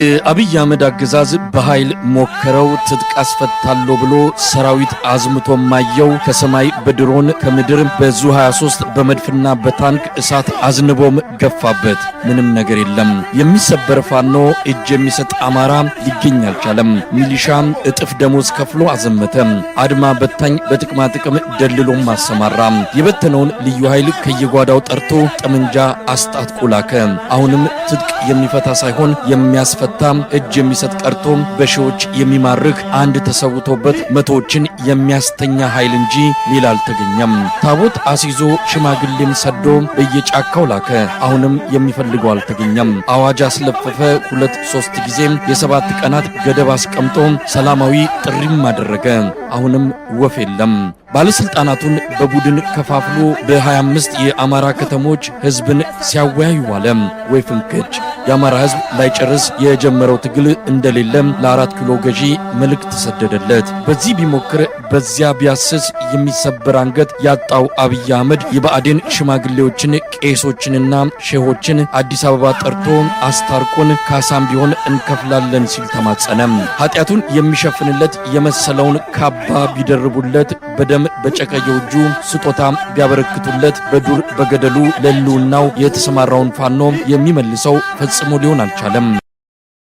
የአብይ አህመድ አገዛዝ በኃይል ሞከረው፣ ትጥቅ አስፈታለሁ ብሎ ሰራዊት አዝምቶ ማየው። ከሰማይ በድሮን፣ ከምድር በዙ 23 በመድፍና በታንክ እሳት አዝንቦም ገፋበት። ምንም ነገር የለም። የሚሰበር ፋኖ፣ እጅ የሚሰጥ አማራ ሊገኝ አልቻለም። ሚሊሻም እጥፍ ደሞዝ ከፍሎ አዘመተ። አድማ በታኝ በጥቅማ ጥቅም ደልሎም አሰማራ። የበተነውን ልዩ ኃይል ከየጓዳው ጠርቶ ጠመንጃ አስታጥቆ ላከ። አሁንም ትጥቅ የሚፈታ ሳይሆን የሚያስፈታ፣ እጅ የሚሰጥ ቀርቶ በሺዎች የሚማርክ፣ አንድ ተሰውቶበት መቶዎችን የሚያስተኛ ኃይል እንጂ ሌላ አልተገኘም። ታቦት አስይዞ ሽማግሌም ሰዶ በየጫካው ላከ። አሁንም የሚፈልገው አልተገኘም። አዋጅ አስለፈፈ ሁለት ሶስት ጊዜ፣ የ7 ቀናት ገደብ አስቀምጦ ሰላማዊ ጥሪም አደረገ። አሁንም ወፍ የለም። ባለስልጣናቱን በቡድን ከፋፍሎ በ25 የአማራ ከተሞች ህዝብን ሲያወያይ ዋለ። ወይ ፍንክች! የአማራ ህዝብ ላይጨርስ የጀመረው ትግል እንደሌለም ለ4 ኪሎ ገዢ መልእክት ሰደደለት። በዚህ ቢሞክር በዚያ ቢያስስ የሚሰበር አንገት ያጣው አብይ አህመድ የብአዴን ሽማግሌዎችን፣ ቄሶችንና ሼሆችን አዲስ አበባ ጠርቶ አስታርቁን፣ ካሳም ቢሆን እንከፍላለን ሲል ተማጸነ። ኃጢአቱን የሚሸፍንለት የመሰለውን ካባ ቢደርቡለት፣ በደም በጨቀየው እጁ ስጦታ ቢያበረክቱለት፣ በዱር በገደሉ ለህልውናው የተሰማራውን ፋኖ የሚመልሰው ፈጽሞ ሊሆን አልቻለም።